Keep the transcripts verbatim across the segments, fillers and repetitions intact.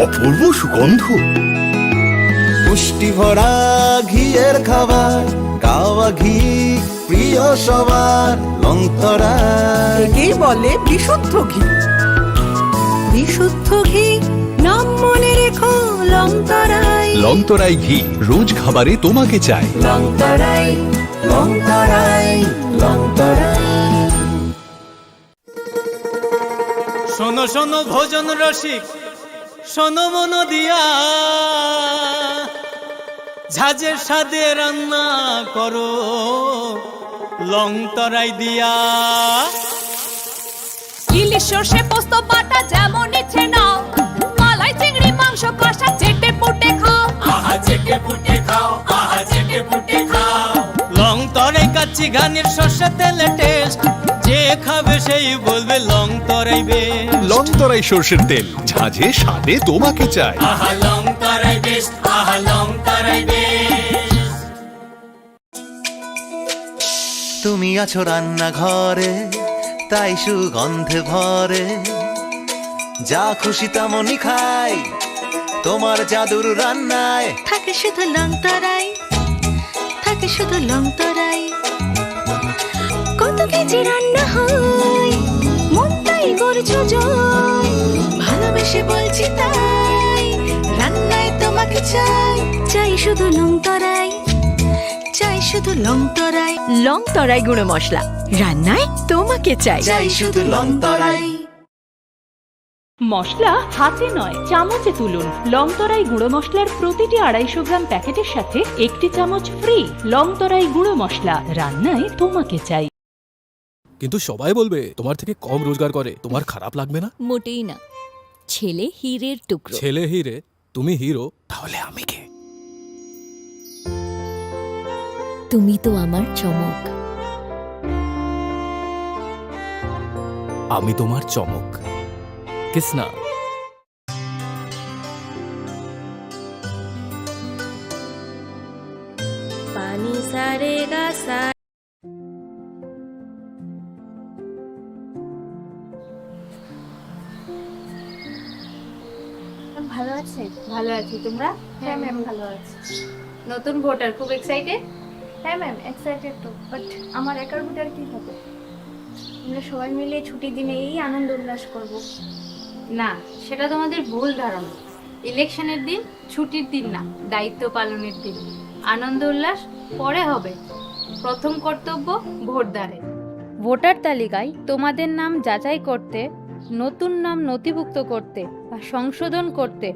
অপূর্ব সুগন্ধ। পুষ্টি ভরা ঘিয়ের খাবার, গাওয়া ঘি প্রিয় সবার, লং তরাই। একেই বলে বিশুদ্ধ ঘি। বিশুদ্ধ ঘি, নাম মনে রেখো, লং তরাই। লং তরাই ঘি, রোজ খাবারে তোমাকে চাই। লং তরাই, লং তরাই, লং তরাই। শোনো শোনো ভোজন রসিক, শোনো মন দিয়া, ঝাঁঝের স্বাদে রান্না করো লং তরাই দিয়া। ইলিশ সর্ষে পোস্ত বাটা যেমন ইচ্ছে নাও, মালাই চিংড়ি মাংস কষা চেটে পুটে খাও। আহা চেটে পুটে খাও, আহা চেটে পুটে খাও। লং তরাই কাচ্চি ঘানির সর্ষে তেলে টেস্ট, যে খাবে সেই বলবে লং তরাই বেস্ট। লং তরাই সর্ষের তেল, ঝাঁঝে স্বাদে তোমাকে চাই। আহা লং তরাই বেস্ট, আহা লং তরাই বেস্ট। তুমি আছো রান্নাঘরে, তাই সুগন্ধে ভরে। যা খুশি তেমনই খাই, তোমার জাদুর রান্নায়। থাকে শুধু লং তরাই, থাকে শুধু লং তরাই। কত কেজি রান্না হয়, মনটাই করছো জয়। ভালোবেসে বলছি তাই, রান্নায় তোমাকে চাই। চাই শুধু লং তরাই, চাই শুধু লং তরাই। লং তরাই গুঁড়ো মশলা, রান্নায় তোমাকে চাই। চাই শুধু লং তরাই। মশলা হাতে নয়, চামচে তুলুন। লং তরাই গুঁড়ো মশলার প্রতিটি আড়াইশো গ্রাম প্যাকেটের সাথে একটি চামচ ফ্রি। লং তরাই গুঁড়ো মশলা, রান্নায় তোমাকে চাই। কিন্তু সবাই বলবে, "তোমার থেকে কম রোজগার করে, তোমার খারাপ লাগবে না?" মোটেই না। ছেলে হীরের টুকরো। ছেলে হিরে, তুমি হিরো, তাহলে আমি কে? তুমি তো আমার চমক। আমি তোমার চমক। কিসনা। পানি সারে গা সা। ভালো আছেন? ভালো আছি, তোমরা? হ্যাঁ, ম্যাম, ভালো আছি। নতুন ভোটার, খুব এক্সাইটেড? হ্যাঁ, ম্যাম, এক্সাইটেড তো, বাট আমার একার ভোটার কি হবে? আমরা সবাই মিলে ছুটির দিনে এই আনন্দ উল্লাস করব। না, সেটা তোমাদের ভুল ধারণা। ইলেকশনের দিন ছুটির দিন না, দায়িত্ব পালনের দিন। আনন্দ উল্লাস পরে হবে, প্রথম কর্তব্য ভোটদানের। ভোটার তালিকায় তোমাদের নাম যাচাই করতে, নতুন নাম নথিভুক্ত করতে বা সংশোধন করতে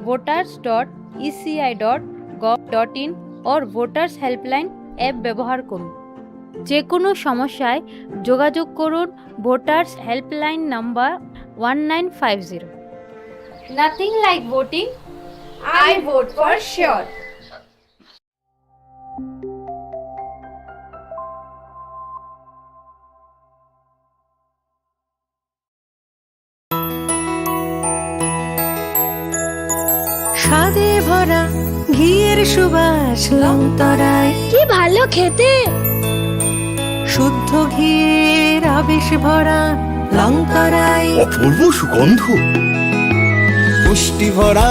voters dot E C I dot gov dot in or Voters Helpline app ব্যবহার করুন। যে কোনো সমস্যায় যোগাযোগ করুন voters helpline number one nine five zero. Nothing like voting, I vote for sure. স্বাদে ভরা ঘিয়ের সুবাস লং তরাই। কি ভালো খেতে! শুদ্ধ ঘিয়ের আবেশ ভরা লং তরাই। অপূর্ব সুগন্ধ। পুষ্টি ভরা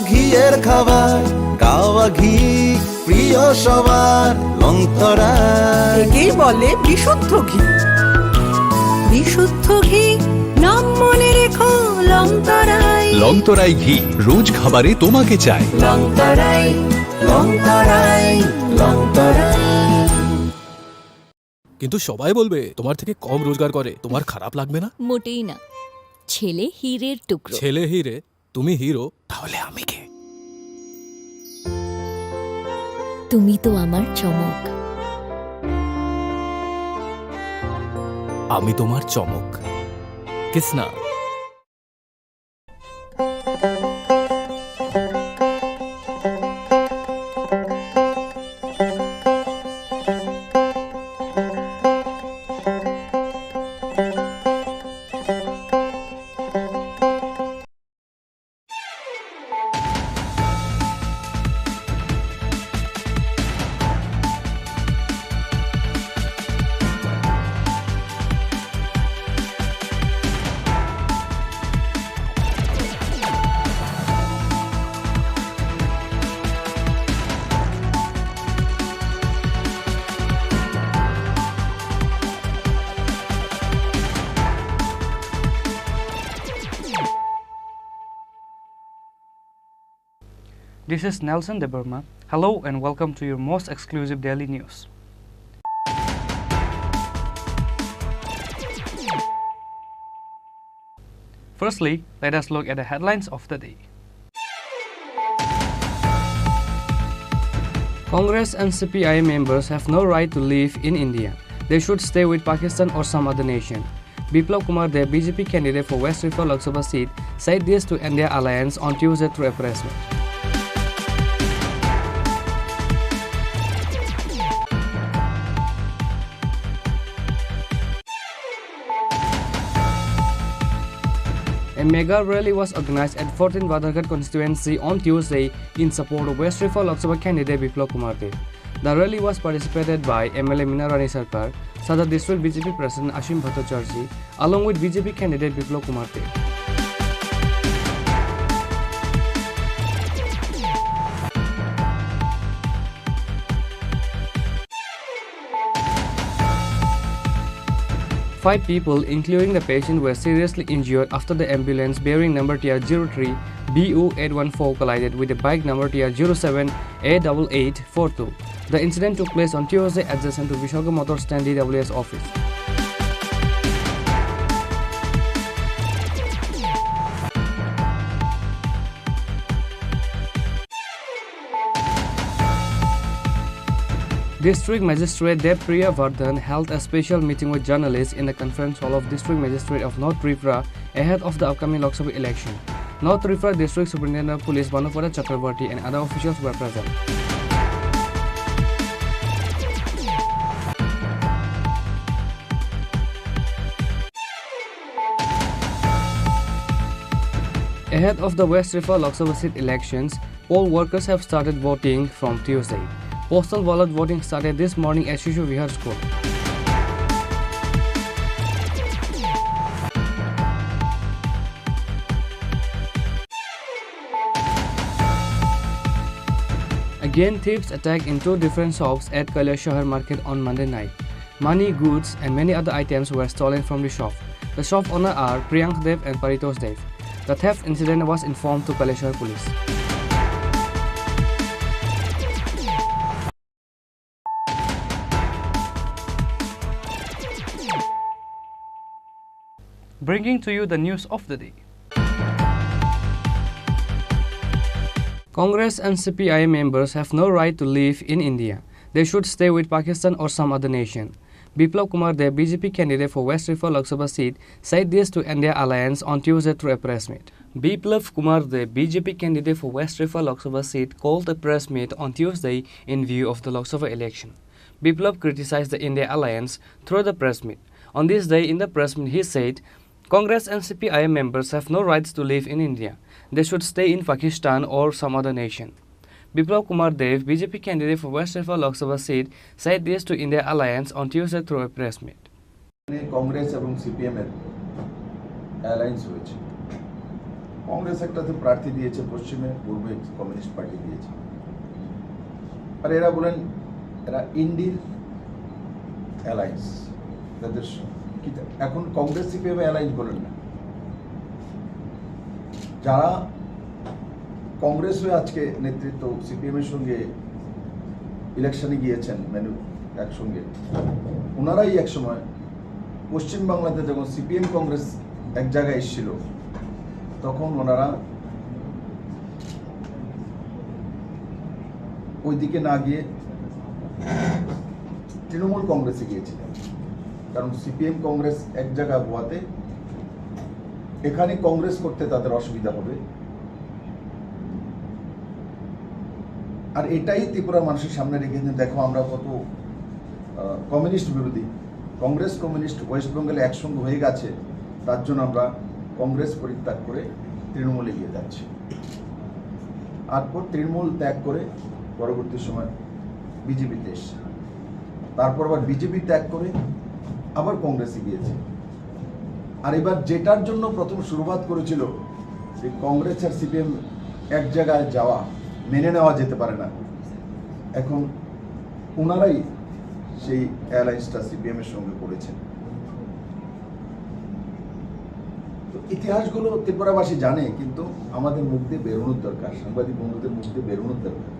ঘিয়ের খাবার, গাওয়া ঘি প্রিয় সবার, লং তরাই। একেই বলে বিশুদ্ধ ঘি। বিশুদ্ধ ঘি, নাম মনে রেখো, লং তরাই। লং তরাই ঘি, রোজ খাবারে তোমাকে চাই। লং তরাই, লং তরাই, লং তরাই। কিন্তু সবাই বলবে, "তোমার থেকে কম রোজগার করে, তোমার খারাপ লাগবে না?" মোটেই না। ছেলে হীরের টুকরো। ছেলে হিরে, তুমি হিরো, তাহলে আমি কে? তুমি তো আমার চমক। আমি তোমার চমক। Kisna. This is Nelson Debbarma. Hello and welcome to your most exclusive daily news. Firstly, let us look at the headlines of the day. Congress and C P I M members have no right to live in India. They should stay with Pakistan or some other nation. Biplab Kumar Deb, B J P candidate for West Imphal Lok Sabha seat, said this to India Alliance on Tuesday through a press meet. A mega rally was organized at fourteen Badharghat constituency on Tuesday in support of West Imphal Lok Sabha candidate Biplab Kumar Deb. The rally was participated by M L A Meena Rani Sarkar, Sadar District B J P President Asim Bhattacharjee, along with B J P candidate Biplab Kumar Deb. Five people, including the patient, were seriously injured after the ambulance bearing number T R zero three B O eight one four collided with a bike number T R zero seven A double eight four two. The incident took place on Tuesday adjacent to Visakha Motor Stand D W S office. District Magistrate Deb Priya Vardhan held a special meeting with journalists in the conference hall of District Magistrate of North Tripura ahead of the upcoming Lok Sabha election. North Tripura District Superintendent of Police Bhanupada Chakraborty and other officials were present. Ahead of the West Imphal Lok Sabha seat elections, poll workers have started voting from Tuesday. Postal ballot voting started this morning at Shishu Vihar School. Again, thieves attack in two different shops at Kailashahar market on Monday night. Money, goods, and many other items were stolen from the shop. The shop owner are Priyank Deb and Paritosh Deb. The theft incident was informed to Kailashahar police. Bringing to you the news of the day. Congress and C P I M members have no right to live in India. They should stay with Pakistan or some other nation. Biplab Kumar Deb, B J P candidate for West Imphal Lok Sabha seat, said this to India Alliance on Tuesday through a press meet. Biplab Kumar Deb, B J P candidate for West Imphal Lok Sabha seat, called a press meet on Tuesday in view of the Lok Sabha election. Biplab criticized the India Alliance through the press meet. On this day in the press meet, he said, Congress and C P I M members have no rights to live in India. They should stay in Pakistan or some other nation. Biplab Kumar Deb, B J P candidate for West Imphal Lok Sabha seat, said this to India Alliance on Tuesday through a press meet. মানে কংগ্রেস এবং সিপিএম এর অ্যালায়েন্স হয়েছে। কংগ্রেস একটাতে প্রার্থী দিয়েছে পশ্চিমে, পূর্বে communist party দিয়েছে। আর এরা বলেন এরা ইন্ডির অ্যালায়েন্স, তাদের স-, কি তা-, এখন কংগ্রেস সিপিএম অ্যালায়েন্স বলেন না। যারা কংগ্রেস হয়ে আজকে নেতৃত্ব সিপিএম এর সঙ্গে ইলেকশনে গিয়েছেন, মানে একসঙ্গে, ওনারাই একসময় পশ্চিমবাংলাতে যখন সিপিএম কংগ্রেস এক জায়গায় এসেছিল, তখন ওনারা ওইদিকে না গিয়ে তৃণমূল কংগ্রেসে গিয়েছিলেন, কারণ সিপিএম কংগ্রেস এক জায়গা হওয়াতে এখানে কংগ্রেস করতে তাদের অসুবিধা হবে। আর এটাই ত্রিপুরা মানুষের সামনে রেখে দিন, দেখো আমরা কত, আহ, কমিউনিস্ট বিরোধী। কংগ্রেস কমিউনিস্ট ওয়েস্ট বেঙ্গলে একসঙ্গে হয়ে গেছে, তার জন্য আমরা কংগ্রেস পরিত্যাগ করে তৃণমূলে গিয়ে যাচ্ছি। তারপর তৃণমূল ত্যাগ করে পরবর্তী সময় বিজেপিতে এসছে, তারপর আবার বিজেপি ত্যাগ করে আবার কংগ্রেসে গিয়েছে। আর এবার যেটার জন্য প্রথম শুরুয়াত করেছিল যে কংগ্রেস আর সিপিএম এক জায়গায় যাওয়া মেনে নেওয়া যেতে পারে না, এখন ওনারাই সেই অ্যালায়েন্সটা সিপিএম এর সঙ্গে করেছেন। তো ইতিহাসগুলো ত্রিপুরাবাসী জানে, কিন্তু আমাদের মুখ দিয়ে বেরোনোর দরকার, সাংবাদিক বন্ধুদের মুখ দিয়ে বেরোনোর দরকার।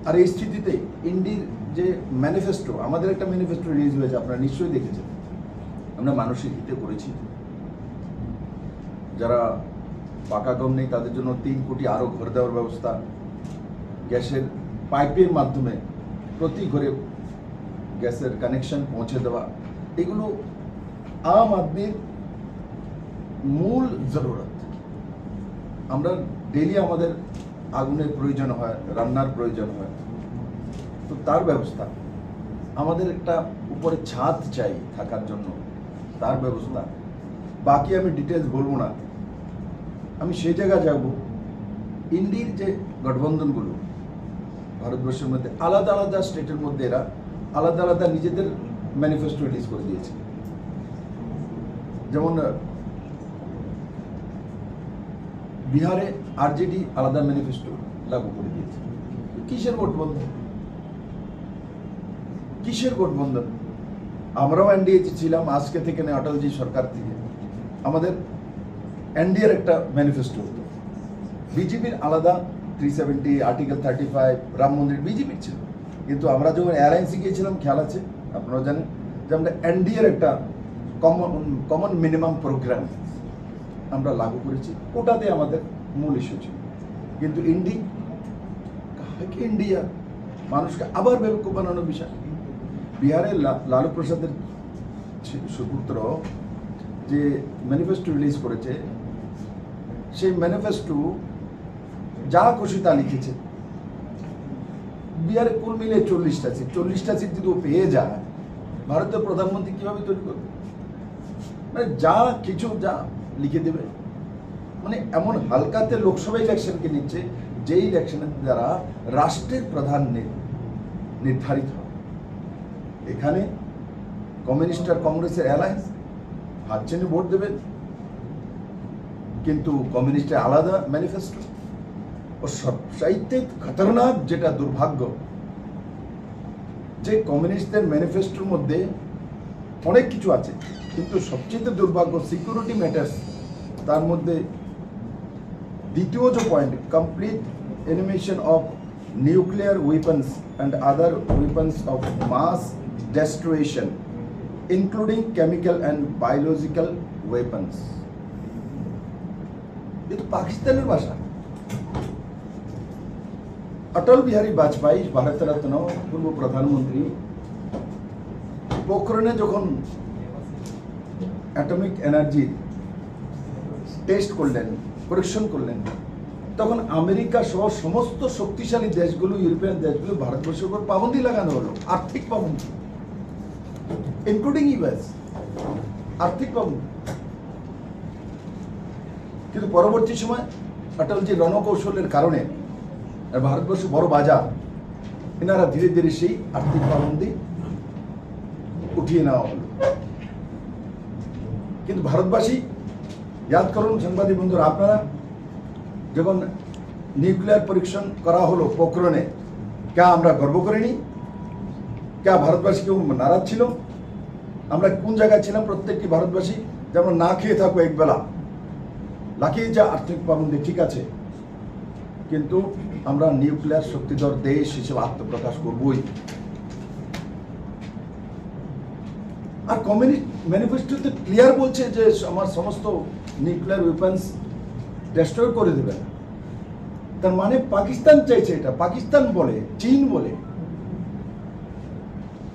আর এই স্থিতিতে ইন্ডির যে ম্যানিফেস্টো, আমাদের একটা ম্যানিফেস্টো রিলিজ হয়েছে, আপনারা নিশ্চয়ই দেখেছেন। আমরা মানুষের হিতে করেছি। যারা পাকা ঘর নেই, তাদের জন্য তিন কোটি আরও ঘর দেওয়ার ব্যবস্থা, গ্যাসের পাইপের মাধ্যমে প্রতি ঘরে গ্যাসের কানেকশন পৌঁছে দেওয়া, এগুলো আম আদমির মূল জরুরত। আমরা ডেইলি আমাদের আগুনের প্রয়োজন হয়, রান্নার প্রয়োজন হয়, তো তার ব্যবস্থা। আমাদের একটা উপরে ছাদ চাই থাকার জন্য, তার ব্যবস্থা। বাকি আমি ডিটেলস বলবো না। আমি সেই জায়গা যাব, ইন্ডির যে গঠবন্ধনগুলো ভারতবর্ষের মধ্যে আলাদা আলাদা স্টেটের মধ্যে এরা আলাদা আলাদা নিজেদের ম্যানিফেস্টো রিলিজ করে দিয়েছে। যেমন আহ, বিহারে আরজেডি আলাদা ম্যানিফেস্টো লাগু করে দিয়েছে। কিসের গঠবন্ধন? কিসের গঠবন্ধন? আমরাও এনডিএ তে ছিলাম, আজকে থেকে নয়, অটলজি সরকার থেকে আমাদের এনডিএর একটা ম্যানিফেস্টো হতো। বিজেপির আলাদা, three seventy, article thirty five, Ram মন্দির বিজেপির ছিল, কিন্তু আমরা যখন অ্যালায়েন্সে গিয়েছিলাম, খেয়াল আছে, আপনারা জানেন যে আমরা এনডিএর একটা কমন কমন মিনিমাম প্রোগ্রাম আমরা লাগু করেছি, ওটাতে আমাদের মূল ইস্যু ছিল। কিন্তু ইন্ডি, কাকে ইন্ডিয়া, মানুষকে আবার বেবকুফ বানানোর বিষয়। বিহারে লা- লালু প্রসাদের ছি- সুপুত্র যে ম্যানিফেস্টো রিলিজ করেছে, সেই ম্যানিফেস্টো যা খুশি তা লিখেছে। বিহারে কুল মিলে চল্লিশটা সিট, চল্লিশটা সিট যদি ও পেয়ে যায়, ভারতের প্রধানমন্ত্রী কিভাবে তৈরি করবে? মানে যা কিছু যা লিখে দেবে, মানে এমন হালকাতে লোকসভা ইলেকশনকে নিচ্ছে, যে ইলেকশনের দ্বারা রাষ্ট্রের প্রধান নি- নির্ধারিত হয়। এখানে কমিউনিস্ট আর কংগ্রেসের অ্যালায়েন্স, হাত চিহ্নে ভোট দেবেন, কিন্তু কমিউনিস্টের আলাদা ম্যানিফেস্টো। ও সবচাইতে খতরনাক যেটা দুর্ভাগ্য, যে কমিউনিস্টদের ম্যানিফেস্টোর মধ্যে অনেক কিছু আছে, কিন্তু সবচেয়ে দুর্ভাগ্য সিকিউরিটি ম্যাটার্স। তার মধ্যে দ্বিতীয় যে point, complete elimination of nuclear weapons and other weapons of mass destruction, including chemical and biological weapons. এ তো পাকিস্তানের ভাষা। অটল বিহারী বাজপেয়ী, ভারতরত্ন পূর্ব প্রধানমন্ত্রী, পোখরণে যখন অ্যাটমিক এনার্জি টেস্ট করলেন, পরীক্ষণ করলেন, তখন আমেরিকা সহ সমস্ত শক্তিশালী দেশগুলো, ইউরোপিয়ান দেশগুলো ভারতবর্ষের উপর পাবন্দি লাগানো হলো, আর্থিক পাবন্দি, ইনক্লুডিং ইউএস, আর্থিক পাবন্দি। কিন্তু পরবর্তী সময় অটলজি রণকৌশলের কারণে, আর ভারতবর্ষ বড় বাজার, এনারা ধীরে ধীরে সেই আর্থিক পাবন্দি উঠিয়ে নেওয়া হলো। কিন্তু ভারতবাসী, ইয়াদ করুন সাংবাদিক বন্ধুরা, আপনারা যখন নিউক্লিয়ার পরীক্ষণ করা হলো পোখরণে, কে আমরা গর্ব করিনি? কে ভারতবাসী কেউ নারাজ ছিল? আমরা কোন জায়গায় ছিলাম প্রত্যেকটি ভারতবাসী? যেমন না খেয়ে থাকো একবেলা, লাকিয়ে যা আর্থিক পাবন্দি ঠিক আছে, কিন্তু আমরা নিউক্লিয়ার শক্তিধর দেশ হিসেবে আত্মপ্রকাশ করবই। আর কমিউনিস্ট ম্যানিফেস্টোতে ক্লিয়ার বলছে যে আমার সমস্ত নিউক্লিয়ার ওয়েপন্স ডিস্ট্রয় করে দেবে। তার মানে পাকিস্তান চাইছে এটা, পাকিস্তান বলে, চীন বলে।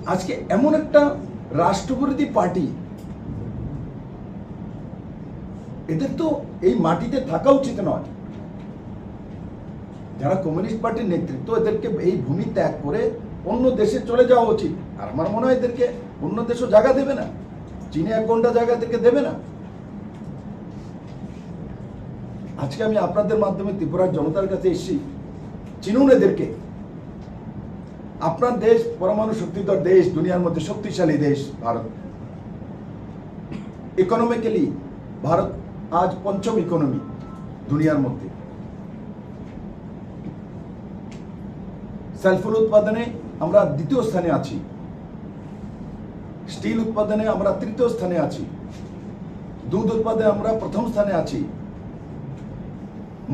আজকে এমন একটা রাষ্ট্রবিরোধী পার্টি, এদের তো এই মাটিতে থাকা উচিত নয়। যারা কমিউনিস্ট পার্টির নেতৃত্ব, এদেরকে এই ভূমি ত্যাগ করে অন্য দেশে চলে যাওয়া উচিত। আর আমার মনে হয় এদেরকে অন্য দেশও জায়গা দেবে না, চীনে এক ঘন্টা জায়গা এদেরকে দেবে না। আজকে আমি আপনাদের মাধ্যমে ত্রিপুরার জনতার কাছে এসেছি, চিনুন এদেরকে। আপনার দেশ পরমাণু শক্তিধর দেশ, দুনিয়ার মধ্যে শক্তিশালী দেশ ভারত। ইকোনমিক্যালি ভারত আজ পঞ্চম ইকোনমি দুনিয়ার মধ্যে। সেলফোন উৎপাদনে আমরা দ্বিতীয় স্থানে আছি। স্টিল উৎপাদনে আমরা তৃতীয় স্থানে আছি, দুধ উৎপাদনে আমরা প্রথম স্থানে আছি,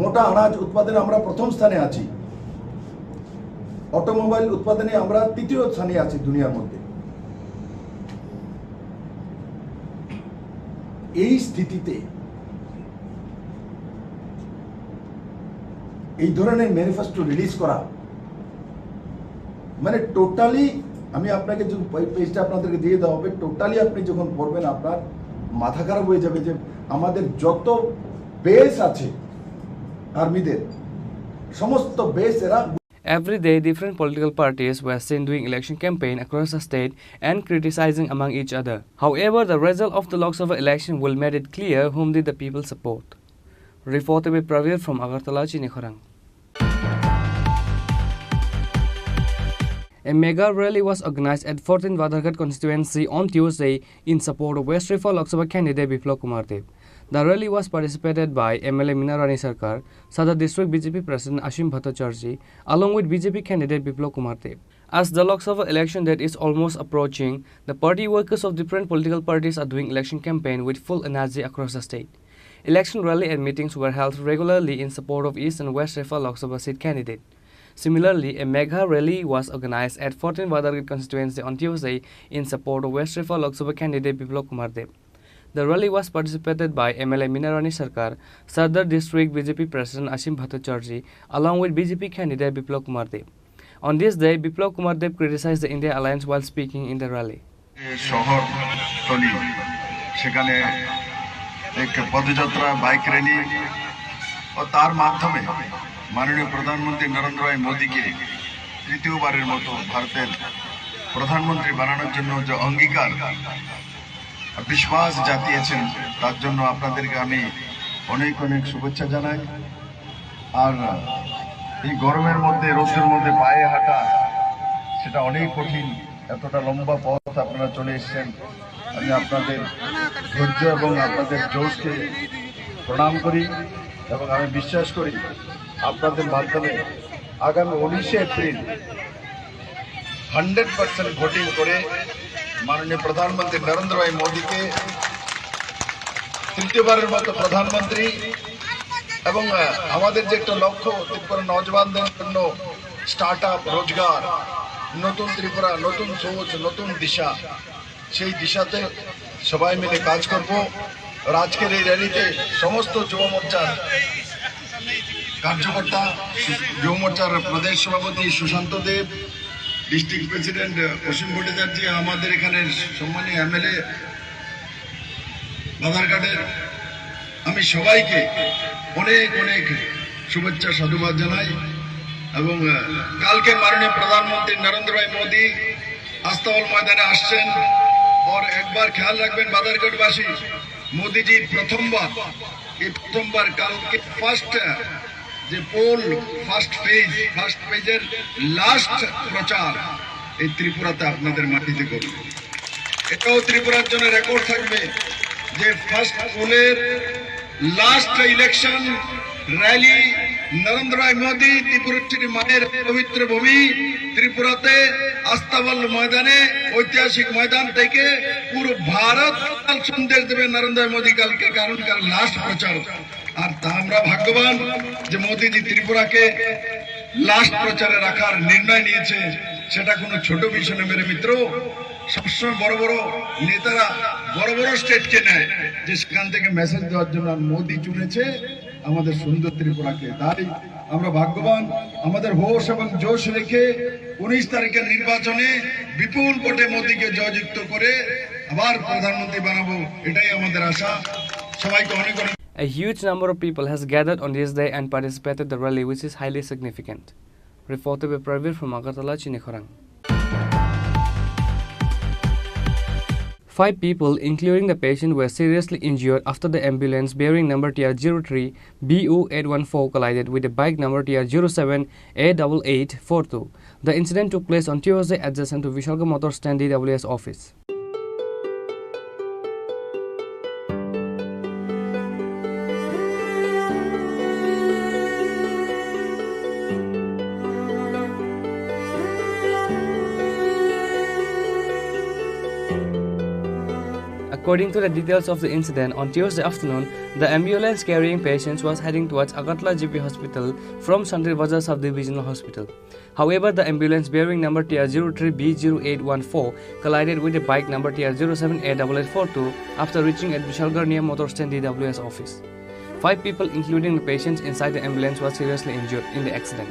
মোটা আনাজ উৎপাদনে আমরা প্রথম স্থানে আছি, অটোমোবাইল উৎপাদনে আমরা তৃতীয় স্থানে আছি দুনিয়ার মধ্যে। এই স্থিতিতে এই ধরনের ম্যানিফেস্টো রিলিজ করা, মানে, টোটালি আমি আপনাকে যে পেজটা আপনাদেরকে দিয়ে দেওয়া হবে, টোটালি আপনি যখন পড়বেন, আপনার মাথা খারাপ হয়ে যাবে যে আমাদের যত বেস আছে আর্মিদের, সমস্ত বেস এরা Every day, different political parties were seen doing election campaign across the state and criticizing among each other. However, the result of the Lok Sabha election will made it clear whom did the people support. Reported by Pravir from Agartala, Chinikhorang. A mega rally was organized at fourteen Badharghat constituency on Tuesday in support of West Rephal Lok Sabha candidate Biplab Kumar Deb. The rally was participated by M L A Meena Rani Sarkar, Sadar District B J P President Asim Bhattacharjee, along with B J P candidate Biplab Kumar Deb. As the Lok Sabha election date is almost approaching, the party workers of different political parties are doing election campaign with full energy across the state. Election rally and meetings were held regularly in support of East and West Rephal Lok Sabha seat candidate. Similarly, a mega rally was organized at fourteen Badharghat constituency on Tuesday in support of West Rephal Lok Sabha candidate Biplab Kumar Deb. The rally was participated by M L A Meena Rani Sarkar, Sadar District B J P President Asim Bhattacharjee, along with B J P candidate Biplab Kumar Deb. On this day, Biplab Kumar Deb criticized the India Alliance while speaking in the rally. শহর তলি, সেখানে এক পদযাত্রা, bike rally ও তার মাধ্যমে মাননীয় প্রধানমন্ত্রী নরেন্দ্র ভাই মোদীকে তৃতীয়বারের মতো ভারতের প্রধানমন্ত্রী বানানোর জন্য যে অঙ্গীকার, বিশ্বাস জাতিয়েছেন, তার জন্য আপনাদেরকে আমি অনেক অনেক শুভেচ্ছা জানাই। আর এই গরমের মধ্যে, রোদের মধ্যে পায়ে হাঁটা, সেটা অনেক কঠিন। এতটা লম্বা পথ আপনারা চলে এসেছেন, আমি আপনাদের ধৈর্য এবং আপনাদের জোশকে প্রণাম করি এবং আমি বিশ্বাস করি আপনাদের মাধ্যমে আগামী উনিশে এপ্রিল হান্ড্রেড পার্সেন্ট ভোটিং করে মাননীয় প্রধানমন্ত্রী নরেন্দ্র ভাই মোদীকে তৃতীয়বারের মতো প্রধানমন্ত্রী এবং, আহ, আমাদের যে একটা লক্ষ্য, ত্রিপুরা নওজওয়ানদের জন্য স্টার্ট আপ, রোজগার, নতুন ত্রিপুরা, নতুন সোচ, নতুন দিশা, সেই দিশাতে সবাই মিলে কাজ করব। আর আজকের এই র্যালিতে সমস্ত যুব মোর্চার কার্যকর্তা, যুব মোর্চার প্রদেশ সভাপতি সুশান্ত দেব, ডিস্ট্রিক্ট প্রেসিডেন্ট অসীম ভট্টাচার্য, আমাদের এখানে সম্মানীয় এমএলএ বাধারঘাটের, আমি সবাইকে অনেক অনেক শুভেচ্ছা, সাধুবাদ জানাই। এবং, আহ, কালকে মাননীয় প্রধানমন্ত্রী নরেন্দ্র ভাই মোদী আস্তাবল ময়দানে আসছেন। আর একবার খেয়াল রাখবেন বাধারঘাটবাসী, মোদীজি প্রথমবার, এই প্রথমবার কালকে ফার্স্ট যে পোল, ফার্স্ট ফেজ, ফার্স্ট ফেজের লাস্ট প্রচার এই ত্রিপুরাতে আপনাদের মাটিতে করবে। এটাও ত্রিপুরার জন্য রেকর্ড থাকবে যে ফার্স্ট পোলের লাস্ট ইলেকশন র্যালি নরেন্দ্র ভাই মোদী, ত্রিপুরার মায়ের পবিত্র ভূমি ত্রিপুরাতে আস্তাবল ময়দানে, ঐতিহাসিক ময়দান থেকে পুরো ভারত সন্দেশ দেবে নরেন্দ্র ভাই মোদী কালকে, কারণ কাল লাস্ট প্রচার। আর তা আমরা ভাগ্যবান যে মোদীজি ত্রিপুরাকে লাস্ট প্রচারে রাখার নির্ণয় নিয়েছে, সেটা কোনো ছোট বিষয় না মেরে মিত্র। সবসময় বড় বড় নেতারা বড় বড় স্টেটকে নেয়, যে সেখান থেকে মেসেজ দেওয়ার জন্য, আর মোদী চুনেছে আমাদের সুন্দর ত্রিপুরাকে। তাই আমরা ভাগ্যবান, আমাদের হোশ এবং জোশ রেখে উনিশ তারিখের নির্বাচনে বিপুল ভোটে মোদীকে জয়যুক্ত করে আবার প্রধানমন্ত্রী বানাবো, এটাই আমাদের আশা। সবাইকে অনেক অনেক A huge number of people has gathered on this day and participated the rally, which is highly significant. Reported by Pravir from Agartala, Chinikhorang. Five people, including the patient, were seriously injured after the ambulance bearing number T R zero three B O eight one four collided with the bike number T R zero seven A double eight four two. The incident took place on Tuesday adjacent to Vishalka Motor Stand D W S office. According to the details of the incident, on Tuesday afternoon, the ambulance carrying patients was heading towards Agartala G B Hospital from Santri Bazar Sub-Divisional Hospital. However, the ambulance bearing number T R zero three B zero eight one four collided with a bike number T R zero seven A double eight four two after reaching at Bishalgarh near motor stand D W S office. Five people, including the patients inside the ambulance, were seriously injured in the accident.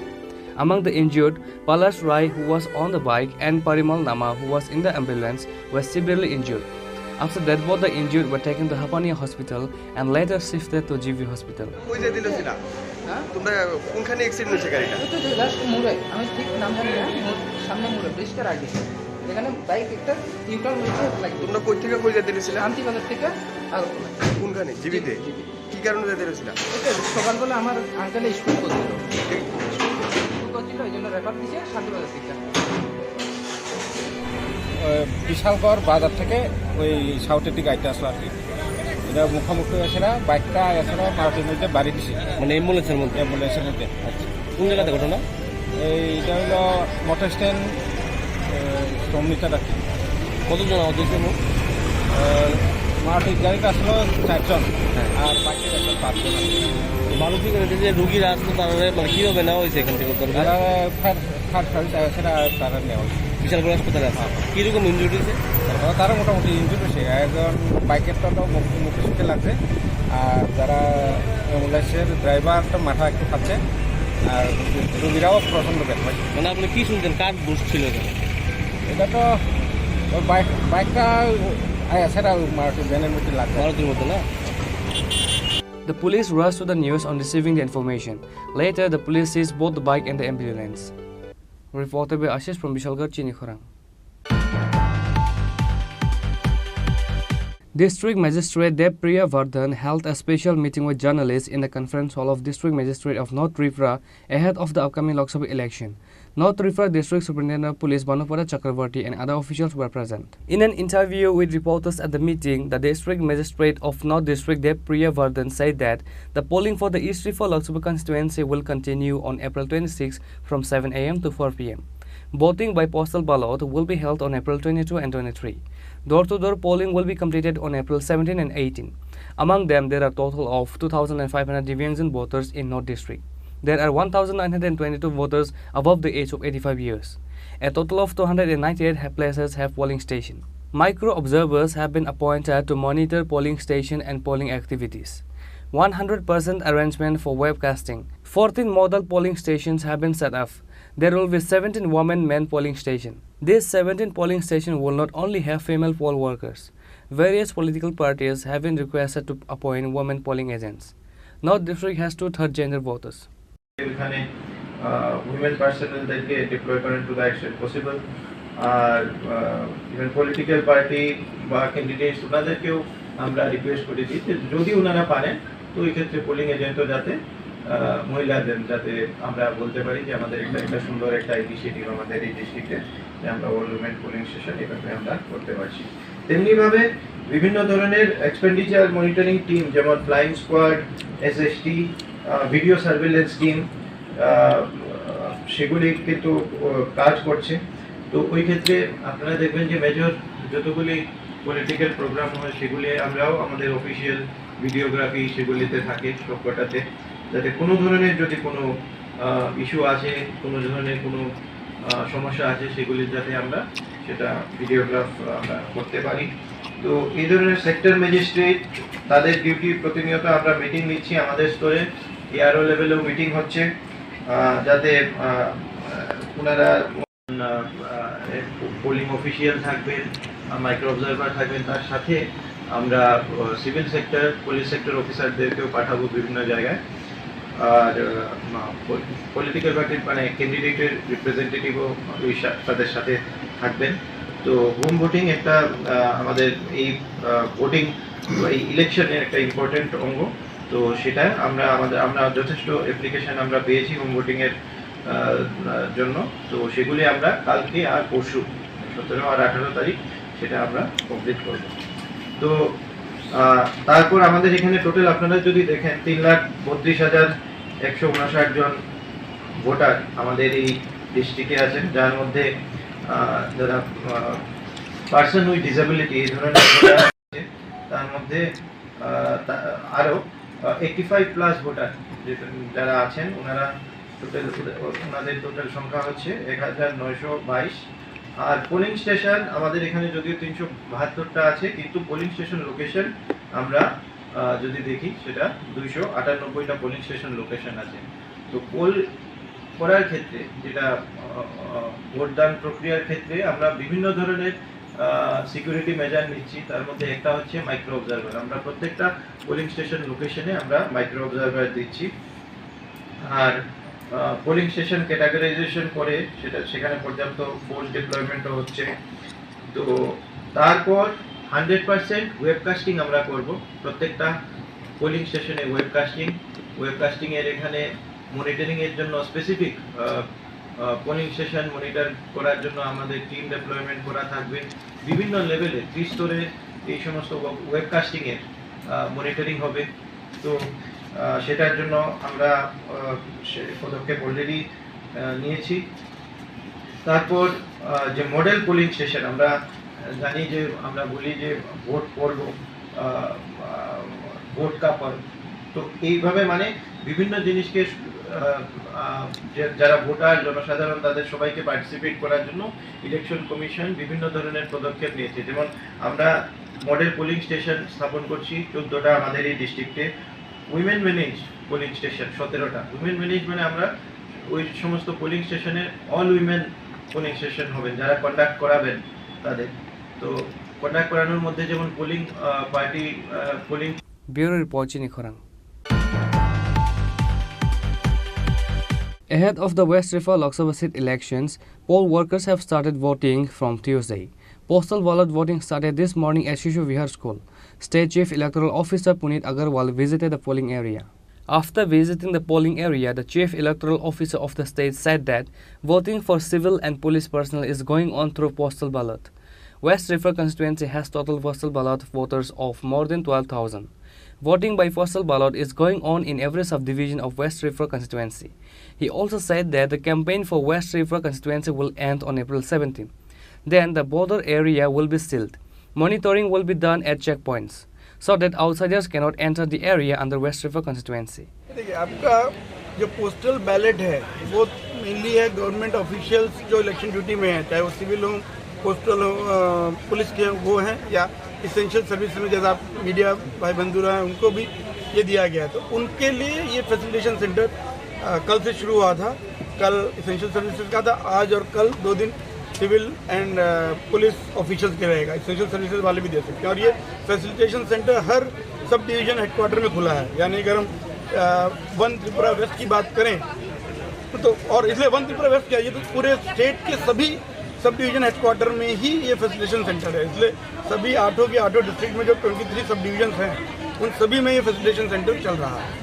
Among the injured, Palash Rai, who was on the bike, and Parimal Nama, who was in the ambulance, were severely injured. After that, both the injured were taken to Hapania Hospital and later shifted to G V Hospital. কই যাইতে ছিলা? হ্যাঁ? তোমরা কোনখানে অ্যাক্সিডেন্ট হয়েছে গাড়িটা? ওই তো যে লাস্ট মোড়ে, আমি ঠিক নাম জানি না, মোড়, সামনে মোড়ে, ব্রিজটার আগে। এখানে বাইক একটা ইউটার্ন হয়েছে, লাইক তোমরা কই থেকে কই যাইতে ছিলা? শান্তিবাজার থেকে আগরতলা। কোনখানে? জিবিতে? জিবি। কি কারণে যাইতে ছিলা? এটা সকালবেলা আমার আঙ্কেলে স্কুল করছিল। স্কুল করছিল, এই জন্য রেফার দিছে শান্তিবাজার থেকে। আহ, বিশালগড় বাজার থেকে ওই সাউথের দিকে আইতে আসলো আর কি। এটা মুখোমুখি হয়েছে না, বাইকটা এছাড়া মারুতির মধ্যে বাড়ি দিছে। মানে অ্যাম্বুলেন্সের মধ্যে? অ্যাম্বুলেন্সের মধ্যে। আচ্ছা, কোন জায়গাতে ঘটনা? এইটা হলো মোটর স্ট্যান্ড, আহ, সমনিতা ডাক্তার। কতজন আহত হয়েছে মোট? আহ, মারুতির গাড়িতে আসলো চারজন, হ্যাঁ। আর বাকি একজন পাঁচজন আছে। মারুতি গাড়িতে যে রুগীরা আসলো, তারা মানে কিভাবে নেওয়া হয়েছে এখান থেকে? তারা ফায়ার, ফায়ার সার্ভিস আছে, সেটা তারা নেওয়া হয়েছে। বিশালগড় হাসপাতালে আছে। হ্যাঁ। কিরকম ইনজুরি হয়েছে? তারা, তারা মোটামুটি ইনজুরি হয়েছে। একজন বাইকেরটা তো মুখ, মুখে সুখে লাগছে, আর যারা অ্যাম্বুলেন্সের ড্রাইভারটা মাথা একটু খাচ্ছে, আর রুগীরাও প্রচণ্ড ব্যথা পাচ্ছে। মানে আপনি কি শুনছেন, কার দোষ ছিল এটা? এটা তো ওর বাইক, বাইকটা, আহ, সেটা মারুতি ভ্যানের মধ্যে লাগছে। মারুতির মধ্যে না? The police rushed to the news on receiving the information. Later, the police seized both the bike and the ambulance. Reported by Ashish from Bishalgarh, Chinikhorang. District Magistrate Dev Priya Vardhan held a special meeting with journalists in the conference hall of District Magistrate of North Tripura ahead of the upcoming Lok Sabha election. North Tripura District Superintendent of Police Bhanupada Chakraborty and other officials were present. In an interview with reporters at the meeting, the District Magistrate of North District Dev Priya Vardhan said that the polling for the East Tripura Lok Sabha constituency will continue on April twenty-six from seven a m to four p m. Voting by postal ballot will be held on April twenty-two and twenty-three. Door-to-door polling will be completed on April seventeen and eighteen. Among them, there are total of two thousand five hundred Divyangjan voters in North District. There are one thousand nine hundred twenty-two voters above the age of eighty-five years. A total of two hundred ninety-eight ha-, places have polling station. Micro observers have been appointed to monitor polling station and polling activities. One hundred percent arrangement for webcasting. Fourteen model polling stations have been set up. There will be seventeen women men polling station. These seventeen polling station will not only have female poll workers. Various political parties have been requested to appoint women polling agents. North District has two-third gender voters. এখানে, uh, women পার্সোনেলদেরকে deploy করেন to the extent possible. আর, uh, even political party বা candidates, ওনাদেরকেও আমরা request করেছি যে যদি ওনারা পারেন, তো এই ক্ষেত্রে পোলিং এজেন্টও যাতে, আহ, মহিলাদের, যাতে আমরা বলতে পারি যে আমাদের একটা, একটা সুন্দর একটা ইনিশিয়েটিভ আমাদের এই ডিস্ট্রিক্টে, যে আমরা অল উইমেন পোলিং স্টেশন এভাবে আমরা করতে পারছি। তেমনিভাবে বিভিন্ন ধরনের এক্সপেন্ডিচার মনিটরিং টিম, যেমন ফ্লাইং স্কোয়াড, এসএসটি, আহ, ভিডিও সার্ভেলেন্স টিম, আহ, সেগুলি কিন্তু, আহ, কাজ করছে। তো ওই ক্ষেত্রে আপনারা দেখবেন যে মেজর যতগুলি পলিটিক্যাল প্রোগ্রাম হয়, সেগুলি আমরাও আমাদের অফিসিয়াল ভিডিওগ্রাফি সেগুলিতে থাকে সবকটাতে, যাতে কোনো ধরনের যদি কোনো, আহ, ইস্যু আছে, কোনো ধরনের কোনো, আহ, সমস্যা আছে, সেগুলি যাতে আমরা সেটা ভিডিওগ্রাফ আমরা করতে পারি। তো এই ধরনের সেক্টর ম্যাজিস্ট্রেট, তাদের ডিউটি প্রতিনিয়ত আমরা মিটিং নিচ্ছি আমাদের স্তরে, এআরও লেভেলেও মিটিং হচ্ছে, আহ, যাতে, আহ, ওনারা আহ, আহ, পোলিং অফিসিয়াল থাকবেন, আহ, মাইক্রো অবজারভার থাকবেন, তার সাথে আমরা, আহ, সিভিল সেক্টর, পুলিশ সেক্টর অফিসারদেরকেও পাঠাবো বিভিন্ন জায়গায়। আর, আহ, মা-, পল-, পলিটিক্যাল পার্টির, মানে, ক্যান্ডিডেটের রিপ্রেজেন্টেটিভও ওই সা-, তাদের সাথে থাকবেন। তো হোম ভোটিং একটা, আহ, আমাদের এই, আহ, ভোটিং, এই ইলেকশনের একটা ইম্পর্টেন্ট অঙ্গ। তো সেটা আমরা আমাদের, আমরা যথেষ্ট অ্যাপ্লিকেশন আমরা পেয়েছি হোম ভোটিংয়ের, আহ, জন্য। তো সেগুলি আমরা কালকে আর পরশু, সতেরো আর আঠারো তারিখ, সেটা আমরা কমপ্লিট করব। তো, আহ, তারপর আমাদের এখানে টোটাল আপনারা যদি দেখেন, তিন লাখ বত্রিশ হাজার একশো উনষাট জন ভোটার আমাদের এই ডিস্ট্রিক্টে আছেন, যার মধ্যে, আহ, যারা, আহ, পার্সন উইথ ডিসেবিলিটি, এই ধরনের ভোটার আছে, যে আহ, তা- আরও এইটি ফাইভ প্লাস ভোটার, যারা আছেন, ওনারা টোটাল, ওনাদের টোটাল সংখ্যা হচ্ছে এক হাজার নয়শো বাইশ। আর পোলিং স্টেশন আমাদের এখানে যদিও তিনশো বাহাত্তরটা আছে, কিন্তু পোলিং স্টেশন লোকেশন আমরা আহ, যদি দেখি, সেটা দুইশো আটানব্বইটা পোলিং স্টেশন লোকেশন আছে। তো পোল করার ক্ষেত্রে, যেটা আহ, আহ, ভোটদান প্রক্রিয়ার ক্ষেত্রে আমরা বিভিন্ন ধরনের সিকিউরিটি মেজার নিচ্ছি। তার মধ্যে একটা হচ্ছে মাইক্রো অবজার্ভার। আমরা প্রত্যেকটা পোলিং স্টেশন লোকেশনে আমরা মাইক্রো অবজার্ভার দিচ্ছি। আর পোলিং স্টেশন ক্যাটাগরাইজেশন করে সেটা, সেখানে পর্যাপ্ত ফোর্স ডিপ্লয়মেন্টও হচ্ছে। তো তারপর হান্ড্রেড পার্সেন্ট ওয়েবকাস্টিং আমরা করব। প্রত্যেকটা পোলিং স্টেশনে ওয়েবকাস্টিং, ওয়েবকাস্টিং এর এখানে মনিটরিং এর জন্য স্পেসিফিক পোলিং স্টেশন মনিটর করার জন্য আমাদের টিম ডিপ্লয়মেন্ট করা থাকবে। বিভিন্ন লেভেলে, ত্রিস্তরে এই সমস্ত ওয়েবকাস্টিং এর মনিটরিং হবে। তো আহ, সেটার জন্য আমরা আহ, সে পদক্ষেপ অলরেডি নিয়েছি। তারপর আহ, যে মডেল পোলিং স্টেশন, আমরা জানি যে, আমরা বলি যে ভোট পড়ব, আহ, আহ, ভোট কা পর্ব। তো এইভাবে, মানে, বিভিন্ন জিনিসকে আহ, আহ, যে- যারা ভোটার, জনসাধারণ, তাদের সবাইকে পার্টিসিপেট করার জন্য ইলেকশন কমিশন বিভিন্ন ধরনের পদক্ষেপ নিয়েছে। যেমন, আমরা মডেল পোলিং স্টেশন স্থাপন করছি চোদ্দটা আমাদের এই ডিস্ট্রিক্টে। উইমেন ম্যানেজ পোলিং স্টেশন সতেরোটা। উইমেন ম্যানেজ মানে আমরা ওই সমস্ত পোলিং স্টেশনে অল উইমেন পোলিং স্টেশন হবেন, যারা কন্ডাক্ট করাবেন তাদের। তো কন্ডাক্ট করানোর মধ্যে যেমন polling party, polling Bureau report, chini khorang. Ahead of the West Reipha Lok Sabha seat elections, poll workers have started voting from Tuesday. Postal ballot voting started this morning at Shishu Vihar School. State Chief Electoral Officer Puneet Agarwal visited the polling area. After visiting the polling area, the Chief Electoral Officer of the state said that voting for civil and police personnel is going on through postal ballot. West Reipha constituency has total postal ballot voters of more than twelve thousand. Voting by postal ballot is going on in every subdivision of West Reipha constituency. He also said that the campaign for West Reipha constituency will end on April seventeen. Then the border area will be sealed. Monitoring will be done at checkpoints so that outsiders cannot enter the area under West Reipha constituency. देखिए, आपका जो postal ballot है, वो मेनली है government officials जो election duty में है, चाहे वो सिविल हो, पोस्टल हो, अ, पुलिस के वो हैं, या इसेंशियल सर्विस में, जैसा आप मीडिया भाई बंधु रहे हैं, उनको भी ये दिया गया है। तो उनके लिए ये फैसिलिटेशन सेंटर, अ, कल से शुरू हुआ था। कल इसेंशियल सर्विसेज का था, आज और कल दो दिन civil and, uh, police officials के रहेगा। इसेंशियल सर्विसेज वाले भी दे सकते हैं। और ये फैसिलिटेशन सेंटर हर सब डिवीजन हेडक्वार्टर में खुला है। यानी अगर हम, अ, वन त्रिपुरा वेस्ट की बात करें तो, और इसलिए वन त्रिपुरा वेस्ट क्या, ये तो पूरे स्टेट के सभी सब डिवीजन हेडक्वार्टर में ही ये फैसिलिटेशन सेंटर है। इसलिए सभी आठों के आठों डिस्ट्रिक्ट में जो ट्वेंटी थ्री सब डिवीजन हैं, उन सभी में ये फैसिलिटेशन सेंटर चल रहा है।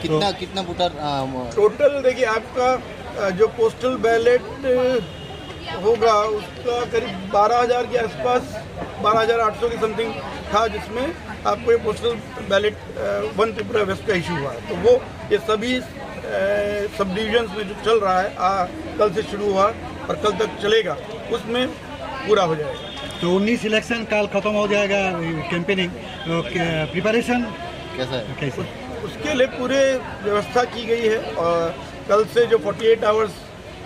कितना, तो कितना वोटर, अ, टोटल देखिए, आपका, अ, जो पोस्टल बैलेट होगा, उसका करीब बारह हज़ार के आसपास, बारह हज़ार आठ सौ के समथिंग था, जिसमें आपको ये पोस्टल बैलेट, अ, वन त्रिपुरा वेस्ट का इशू हुआ है। तो वो, ये सभी, अ, सब डिवीजन्स में जो चल रहा है, आ, कल से शुरू हुआ और कल तक चलेगा, उसमें पूरा हो जाएगा। तो उन्नीस इलेक्शन कल खत्म हो जाएगा, कैंपेनिंग, तो क्या प्रिपरेशन कैसा है? कैसा? उसके लिए पूरे व्यवस्था की गई है और कल से जो फोर्टी एट आवर्स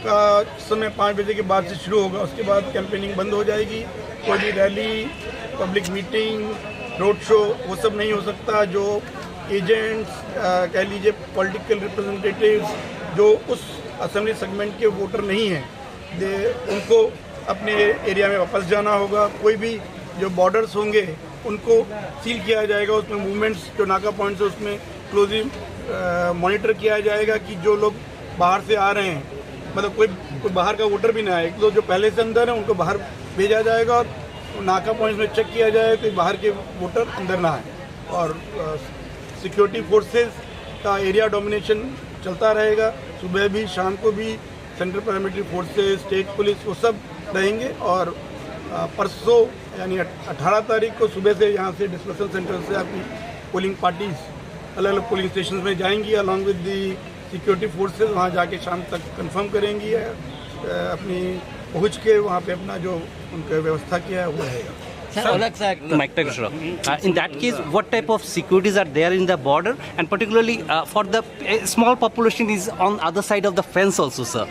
का समय पाँच बजे के बाद से शुरू होगा, उसके बाद कैंपेनिंग बंद हो जाएगी। कोई भी rally, public meeting, road show, वो सब नहीं हो सकता। जो एजेंट्स, अ, कह लीजिए पॉलिटिकल रिप्रेजेंटेटिव्स, जो उस असेंबली सेगमेंट के वोटर नहीं हैं, दे, उनको अपने एरिया में वापस जाना होगा। कोई भी जो बॉर्डर्स होंगे, उनको सील किया जाएगा, उसमें मूवमेंट्स, जो नाका पॉइंट्स है, उसमें क्लोजली, अ, मॉनिटर किया जाएगा कि जो लोग बाहर से आ रहे हैं, मतलब कोई, कोई बाहर का वोटर भी ना आए, तो जो पहले से अंदर है उनको बाहर भेजा जाएगा और नाका पॉइंट्स में चेक किया जाएगा कि बाहर के वोटर अंदर ना आए। और, अ, सिक्योरिटी फोर्सेस का एरिया डोमिनेशन चलता रहेगा, सुबह भी, शाम को भी। Central paramilitary forces, state police, वो सब रहेंगे। और, अ, परसों यानी अठ-, अठारह तारीख को सुबह से यहाँ से डिस्पर्सल सेंटर से आपकी पोलिंग पार्टीज अलग-अलग पोलिंग स्टेशंस में जाएंगी, along with the security forces. वहाँ जाके शाम तक कंफर्म करेंगी, अ, अपनी पहुँच के वहाँ पे अपना जो उनका व्यवस्था किया है, वो रहेगा। Sir, Alex, sir. Mic টা একটু সরাও। Uh, in that case, what type of securities are there in the border, and particularly, uh, for the, a small population is on other side of the fence also, sir.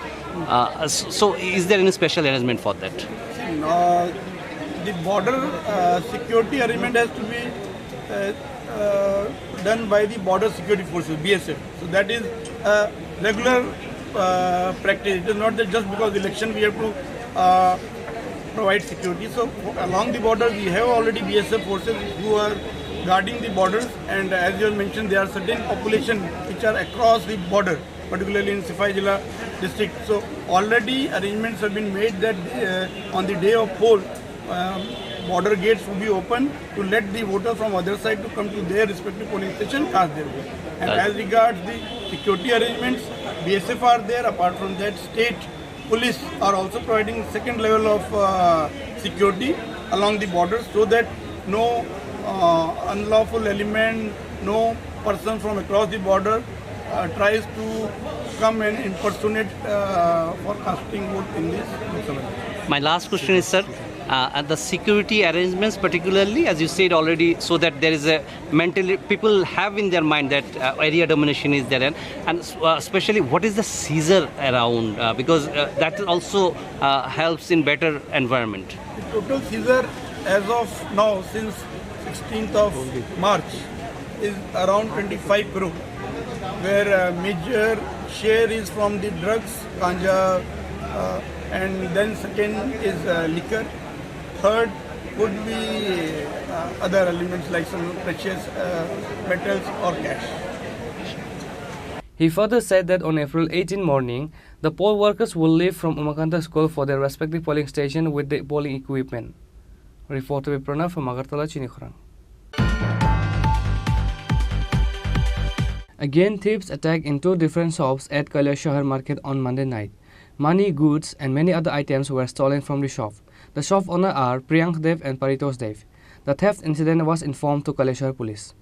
Uh, so, so is there any special arrangement for that? Uh, the border uh, security arrangement has to be uh, uh, done by the border security forces, B S F. So that is a regular uh, practice. It is not that just because election we have to uh, provide security. So along the border, we have already B S F forces who are guarding the borders, and as you have mentioned, there are certain population which are across the border, particularly in Sipahi Jala district. So already arrangements have been made that uh, on the day of poll, um, border gates will be open to let the voters from other side to come to their respective polling station cast their vote. And as regards the security arrangements, B S F are there. Apart from that, state police are also providing second level of uh, security along the border so that no uh, unlawful element, no person from across the border uh, tries to come and impersonate uh, for casting vote in this Lok Sabha election. My last question is, sir, uh, and the security arrangements particularly, as you said already, so that there is a mentally people have in their mind that uh, area domination is there, and, and uh, especially what is the seizure around, uh, because uh, that also uh, helps in better environment. The total seizure as of now, since sixteenth of March, is around twenty-five crore, where uh, major share is from the drugs, ganja, uh, and then second is uh, liquor. Third would be uh, other elements like some precious uh, metals or cash. He further said that on April eighteen morning, the poll workers will leave from Umakanta School for their respective polling station with the polling equipment. Reporter Pranav from Agartala, Chinikhorang. Again, thieves attack in two different shops at Kailashahar market on Monday night. Money, goods, and many other items were stolen from the shop. The shop owner are Priyank Dev and Paritosh Dev. The theft incident was informed to Kailashahar police.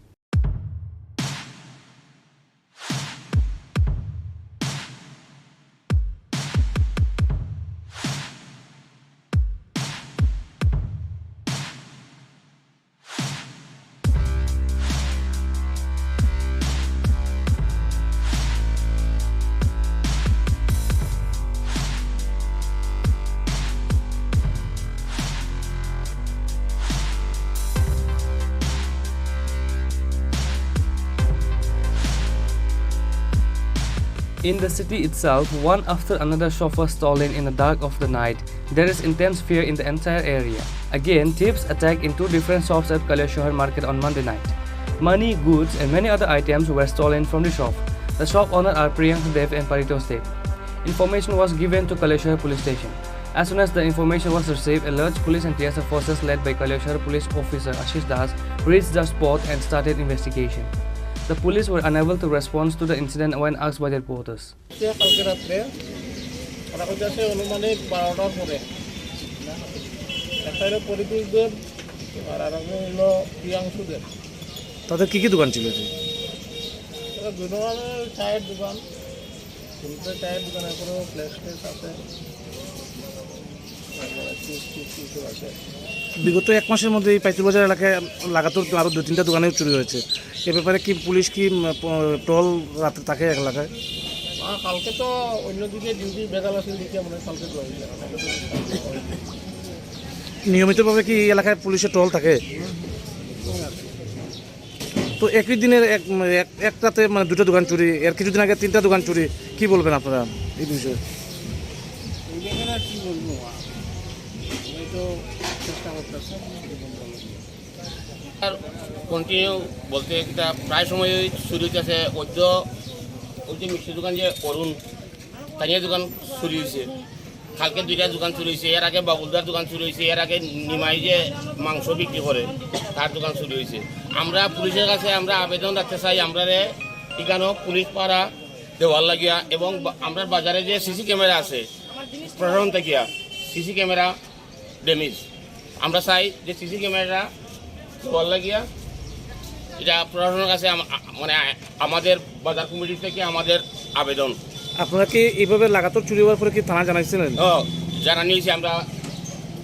In the city itself, one after another shop was stolen in the dark of the night. There is intense fear in the entire area. Again, thieves attack in two different shops at Kailashahar market on Monday night. Money, goods, and many other items were stolen from the shop. The shop owner are Priyank Dev and Paritosh Dev. Information was given to Kailashahar police station. As soon as the information was received, a large police and T S F forces led by Kailashahar police officer Ashish Das reached the spot and started investigation. The police were unable to respond to the incident when asked by the reporters. সে কালকে রাত্রে, ওরা কইতাছে আনুমানিক বারোটার পরে। একটা হলো পরিতোষ দেব, আর আরেকজন হলো প্রিয়াংশু দেব। তাদের কি কি দোকান ছিল? এরা দুজনের চায়ের দোকান, তিনটে চায়ের দোকান, এখনো ফ্ল্যাশ ট্যাশ আছে। বিগত এক মাসের মধ্যে এই পাইতুর বাজার এলাকায় লাগাতার আরও দু তিনটা দোকানে চুরি হয়েছে। এ ব্যাপারে কি পুলিশ কি, উম, প-, টহল রাতে থাকে এলাকায়? আহ, কালকে তো অন্যদিকে ডিউটি বেগাল আছিল, দেখে মনে হয় কালকে জয়েন করা। নিয়মিতভাবে কি এই এলাকায় পুলিশের টহল থাকে? তো একই দিনের এক, এক, এক রাতে মানে দুটো দোকান চুরি, এর কিছুদিন আগে তিনটা দোকান চুরি, কি বলবেন আপনারা এই বিষয়ে? এই ব্যাপারে আর কি বলবো? আমি তো চেষ্টা করতেছি। আর কন্টিনিউ বলতে এটা প্রায় সময়ই চুরি হইতেছে। ওই যে, ওই যে মিষ্টি দোকান যে অরুণ, তানিয়া দোকান চুরি হয়েছে। কালকে দুইটা দোকান চুরি হয়েছে, এর আগে বাবুলদার দোকান চুরি হয়েছে, এর আগে নিমাই যে মাংস বিক্রি করে তার দোকান চুরি হয়েছে। আমরা পুলিশের কাছে আমরা আবেদন রাখতে চাই, আমরারে এখানেও পুলিশ পাহারা দেওয়ার লাগিয়া এবং বা-, আমরার বাজারে যে সিসি ক্যামেরা আছে প্রশাসন থাকিয়া সিসি ক্যামেরা ড্যামেজ। আমরা চাই যে সিসি ক্যামেরা দেওয়ার লাগিয়া এটা প্রশাসনের কাছে আম-, আ-, মানে আ-, আমাদের বাজার কমিটি থেকে আমাদের আবেদন। আপনারা কি এইভাবে লাগাতার চুরি হওয়ার পরে কি থানা জানাইছিলেন? ও, জানানি হয়েছে, আমরা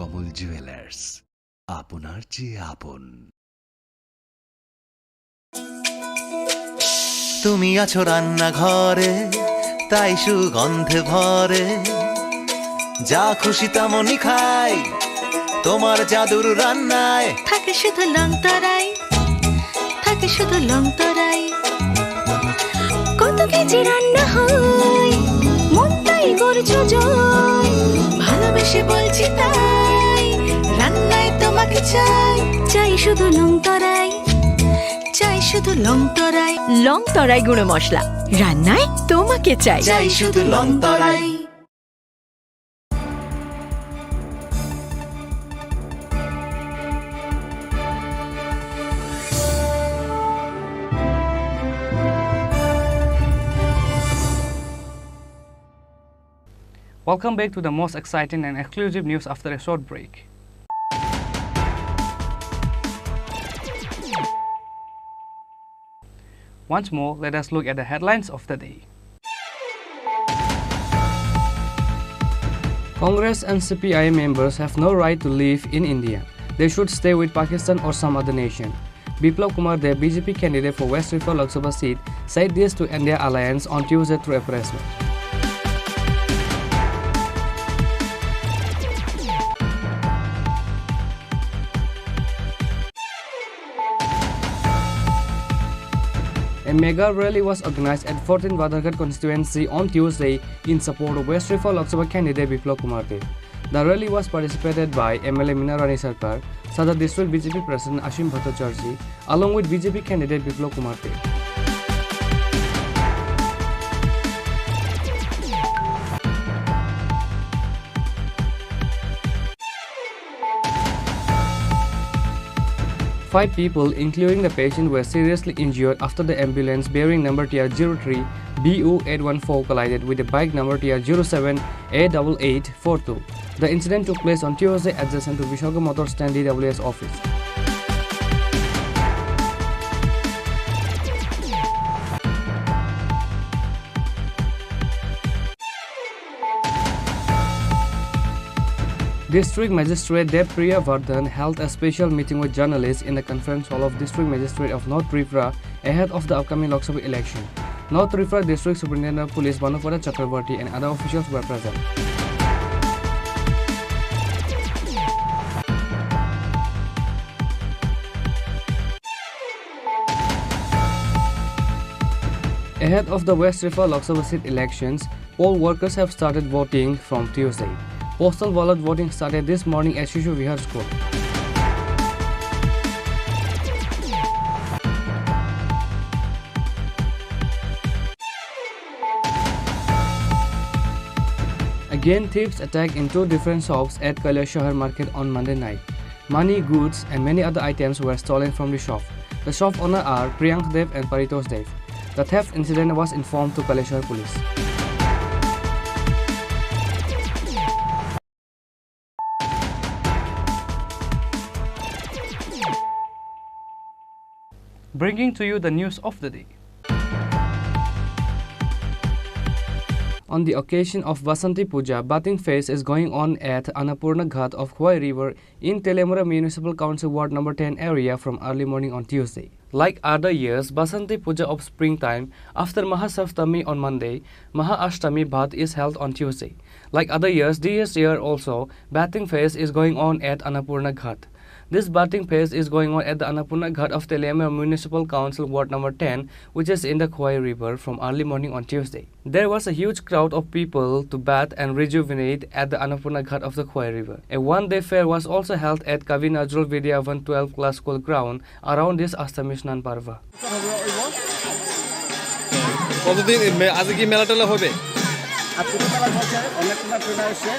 কমল জুয়েলার্স, আপনার চেয়ে আপন। তুমি আছো রান্নাঘরে, তাই সুগন্ধে ভরে, যা খুশি তেমনই খাই তোমার জাদুর রান্নায়। থাকে শুধু লং তরাই, থাকে শুধু লং তরাই। কত কেজি রান্না হয়, মনটাই করছো জয়। ভালোবেসে বলছি তাই, রান্নায় তোমাকে চাই। চাই শুধু লং তরাই, চাই শুধু লং তরাই। লং তরাই গুঁড়ো মশলা, রান্নায় তোমাকে চাই। চাই শুধু লং তরাই। Welcome back to the most exciting and exclusive news after a short break. Once more, let us look at the headlines of the day. Congress and C P I members have no right to live in India. They should stay with Pakistan or some other nation. Biplab Kumar Deb, B J P candidate for West Imphal Lok Sabha seat, said this to India Alliance on Tuesday through a press note. A mega rally was organized at fourteen Badharghat constituency on Tuesday in support of West Imphal Lok Sabha candidate Biplab Kumar Deb. The rally was participated by M L A Meena Rani Sarkar, Sadar District B J P President Ashwin Bhattacharjee, along with B J P candidate Biplab Kumar Deb. Five people, including the patient, were seriously injured after the ambulance bearing number T R zero three B U eight one four collided with a bike number T R zero seven A double eight four two. The incident took place on Tuesday adjacent to Vishaga Motor Stand D W S office. District Magistrate Dev Priya Vardhan held a special meeting with journalists in the conference hall of District Magistrate of North Tripura ahead of the upcoming Lok Sabha election. North Tripura District Superintendent of Police Bhanupada Chakraborty and other officials were present. Ahead of the West Imphal Lok Sabha seat elections, poll workers have started voting from Tuesday. Postal ballot voting started this morning at Shishu Vihar School. Again, thieves attacked in two different shops at Kailashahar market on Monday night. Money, goods, and many other items were stolen from the shop. The shop owner are Priyank Dev and Paritosh Dev. The theft incident was informed to Kailashahar police. Bringing to you the news of the day. On the occasion of Basanti Puja, bathing fest is going on at Annapurna Ghat of Khowai River in Teliamura Municipal Council Ward number ten area from early morning on Tuesday. Like other years, Basanti Puja of springtime, after Mahasaptami on Monday, Maha Ashtami Bath is held on Tuesday. Like other years, this year also, bathing fest is going on at Annapurna Ghat. This bathing fest is going on at the Annapurna Ghat of Teliamura Municipal Council Ward number ten, which is in the Khowai River, from early morning on Tuesday. There was a huge crowd of people to bathe and rejuvenate at the Annapurna Ghat of the Khowai River. A one-day fair was also held at Kavi Nazrul Vidya Bhavan twelve class school ground around this Ashtami Snan Parva. কতদিন মে-, আজকে কি মেলা টেলা হবে? আজকে তো মেলা চলছে, অনেক টুনা টুনা এসছে,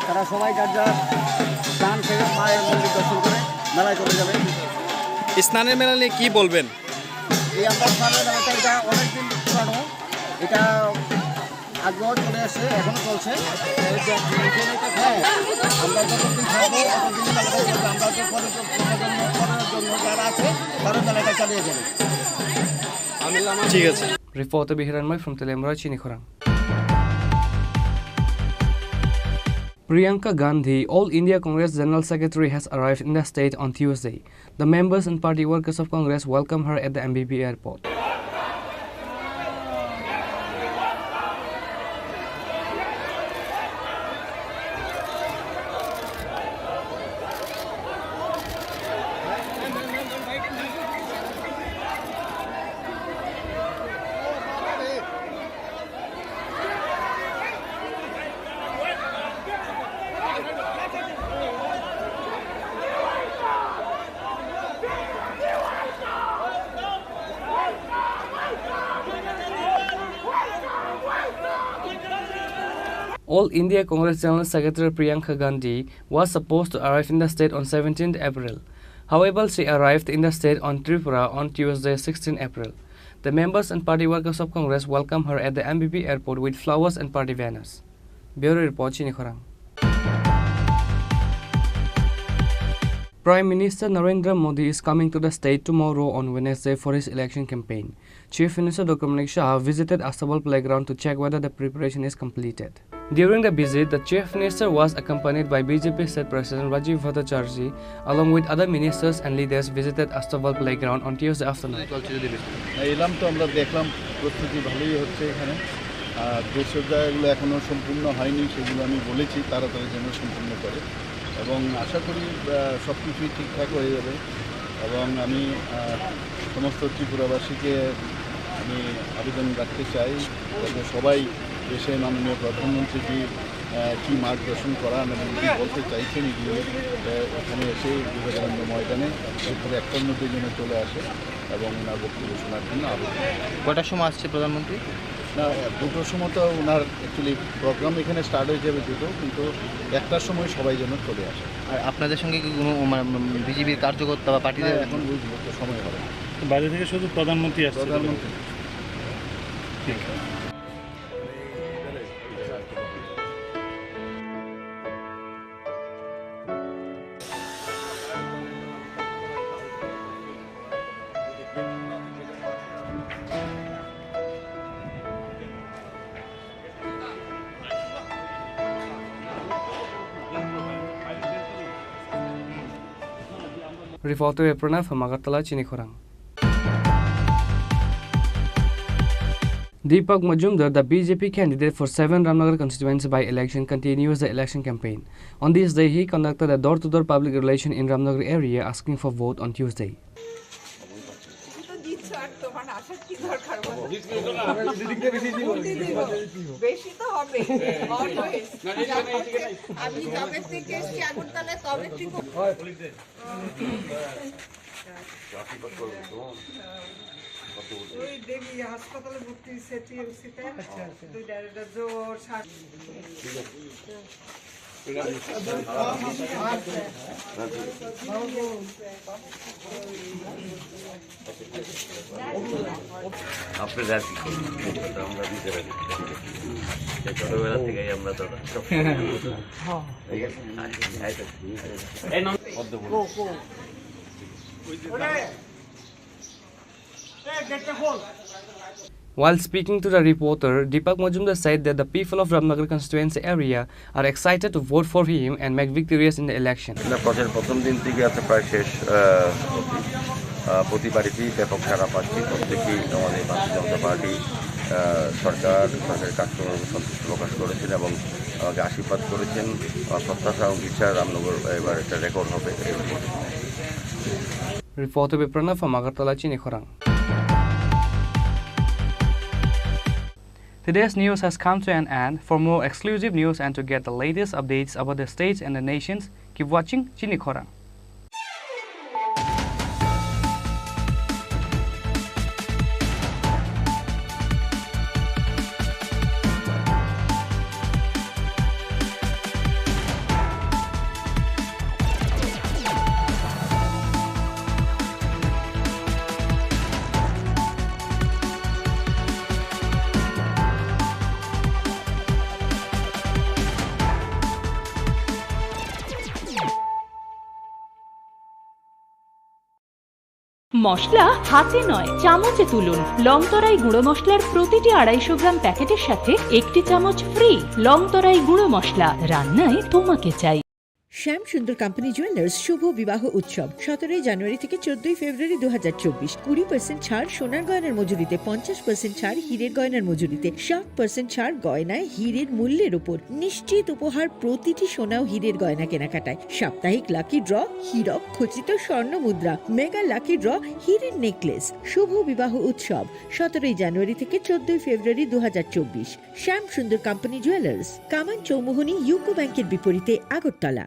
তারা সবাই যার যার স্নান সেরে মায়ের মন্দির দর্শন করে মেলায় চলে যাবে। এই স্নানের মেলা নিয়ে কি বলবেন? এই আমরা স্নানের মেলাটা, এটা অনেক দিন পুরানো, এটা আগেও চলে আসছে, এখনো চলছে। হ্যাঁ, আমরা যতদিন থাকবো, ততদিন মেলাটা চলবে। আমরা তো পরে তো প্রজন্ম, পরের জন্য যারা আছে, তারা মেলাটা চালিয়ে যাবে। ঠিক আছে। Reporter Bihiran Mai from Teliamura, Chinikhorang. Priyanka Gandhi, All India Congress General Secretary, has arrived in the state on Tuesday. The members and party workers of Congress welcome her at the M B P airport. All India Congress General Secretary Priyanka Gandhi was supposed to arrive in the state on seventeenth April. However, she arrived in the state on Tripura on Tuesday, sixteenth April. The members and party workers of Congress welcomed her at the M B P airport with flowers and party banners. Bureau report, Chini Khorang. Prime Minister Narendra Modi is coming to the state tomorrow on Wednesday for his election campaign. Chief Minister Doctor Manik Saha visited Astabal playground to check whether the preparation is completed. During the visit, the Chief Minister was accompanied by B J P State President Rajiv Bhattacharjee, along with other ministers and leaders visited Astabal playground on Tuesday afternoon. চলছে যদি বিস্তারিত। না, এলাম তো আমরা দেখলাম, প্রস্তুতি ভালোই হচ্ছে এখানে। আর যে সব জায়গাগুলো এখনো সম্পূর্ণ হয়নি, সেগুলো আমি বলেছি তাড়াতাড়ি যেন সম্পূর্ণ করে, এবং আশা করি, আহ, সব কিছুই ঠিকঠাক হয়ে যাবে। এবং আমি, আহ, সমস্ত ত্রিপুরাবাসীকে আমি আবেদন রাখতে চাই, যাতে সবাই এসে মাননীয় প্রধানমন্ত্রীজি, আহ, কি মার্গদর্শন করান এবং কি বলতে চাইছেন, এগুলো, আহ, এখানে এসে বিবেকানন্দ ময়দানে দুপুর একটার মধ্যে যেন চলে আসে এবং ওনার বক্তব্য শোনার জন্য আবেদন। কটার সময় আসছে প্রধানমন্ত্রী? না, দুটোর সময় তো ওনার actually program এখানে start হয়ে যাবে দুটো, কিন্তু একটার সময় সবাই যেন চলে আসে। আর আপনাদের সঙ্গে কি কোনো, মানে, বিজেপির কার্যকর্তা বা না, পার্টিদের? এখন ওই মুহূর্তে সময় হবে না। বাইরে থেকে শুধু প্রধানমন্ত্রী আসছে? প্রধানমন্ত্রী। ঠিক। Report to Pranav from Agartala, Chini Khorang. Deepak Majumdar, the B J P candidate for seven Ramnagar constituency by-election, continues the election campaign. On this day, he conducted a door-to-door public relation in Ramnagar area, asking for vote on Tuesday. তুমি তো দিচ্ছ, আর তোমার আসার কি দরকার বলো? দিদিকে বেশি দিব। দিদি দিব। বেশি তো হবে। Always। না, না, না, না, না, না। আমি যবে থেকে এসছি আগরতলায়, তবে থেকে। ওই দেবী হাসপাতালে ভর্তি হয়েছে টিএমসিতে। আচ্ছা, আচ্ছা। দুই ডাইরেক্টর জোর শ্বাস। আপনারা আর কি করবেন? আমরা নিজেরা করতে পারি। সেই ছোটবেলা থেকেই আমরা তো সব ঠিক আছে? এই তো। While speaking to the reporter, Deepak Majumdar said that the people of Ramnagar constituency area are excited to vote for him and make victorious in the election. না, প্রচার প্রথম দিন থেকে আছে প্রায় শেষ, আহ, অবধি। আহ, প্রতি বাড়িতেই ব্যাপক সাড়া পাচ্ছি। প্রত্যেকেই আমাদের ভারতীয় জনতা পার্টি, আহ, সরকার, সরকারের কাজকর্মে সন্তুষ্ট প্রকাশ করেছেন এবং আমাকে আশীর্বাদ করেছেন। আমার প্রত্যাশা এবং বিশ্বাস রামনগর এবার একটা রেকর্ড হবে, এরকম। Report to Pranav from Agartala, Chini Khorang. Today's news has come to an end. For more exclusive news and to get the latest updates about the states and the nations, keep watching Chini Khorang. মশলা হাতে নয়, চামচে তুলুন। লংতরাই গুঁড়ো মশলার প্রতিটি আড়াইশো গ্রাম প্যাকেটের সাথে একটি চামচ ফ্রি। লংতরাই গুঁড়ো মশলা, রান্নায় তোমাকে চাই। শ্যাম সুন্দর কোম্পানি জুয়েলার্স শুভ বিবাহ উৎসব, সতেরোই জানুয়ারি থেকে চোদ্দই ফেব্রুয়ারি দু হাজার চব্বিশ। কুড়ি পার্সেন্ট ছাড় সোনার গয়নার মজুরিতে, পঞ্চাশ পার্সেন্ট ছাড় হীরের গয়নার মজুরিতে, সাত পার্সেন্ট ছাড় গয়নায় হীরের মূল্যের উপর। নিশ্চিত উপহার প্রতিটি সোনা ও হীরের গয়না কেনাকাটায়। সাপ্তাহিক লাকি ড্র, হীরক খচিত স্বর্ণ মুদ্রা, মেগা লাকি ড্র, হীরের নেকলেস। শুভ বিবাহ উৎসব, সতেরোই জানুয়ারি থেকে চোদ্দই ফেব্রুয়ারি দু হাজার চব্বিশ। শ্যাম সুন্দর কোম্পানি জুয়েলার্স, কামান চৌমুহনী ইউকো ব্যাংকের বিপরীতে, আগরতলা।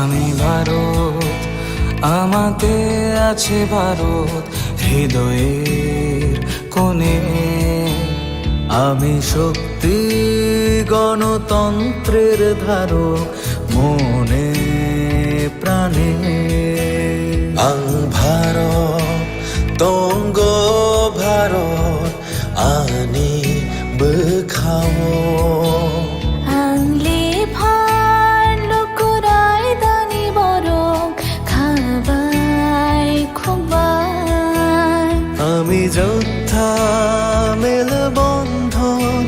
আমি ভারত, আমাতে আছে ভারত, হৃদয়ের কোণে। আমি শক্তি, গণতন্ত্রের ধারক, মনে প্রাণে। Ang Bharat, tongo Bharat, ani bwkhao. Ang lephar lukurai dani borok khabai khokbai. আমি যোদ্ধা মেলবন্ধন,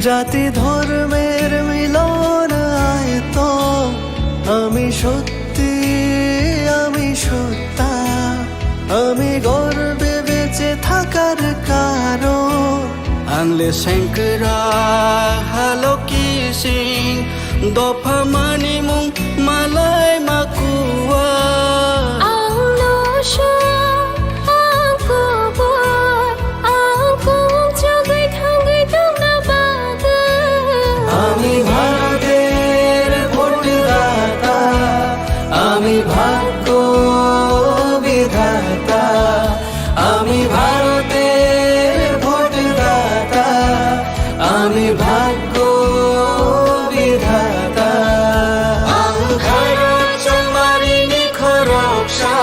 জাতি ধর্মের মিলন আয়তন। আমি সত্যি, আমি সত্তা, আমি গর্বে বেঁচে থাকার কারণ। Ang le sengkra haloki sing, dopha mani mung malai makua. Ang no sha, ang kubur, ang kung chagui thangui tongna bagwi. আমি ভারতের ভোটদাতা, আমি ভাগ্য বিধাতা, আমি ভারতের ভোটদাতা, আমি ভাগ্য বিধাতা। Ang kharok chongmari ni khoroksa,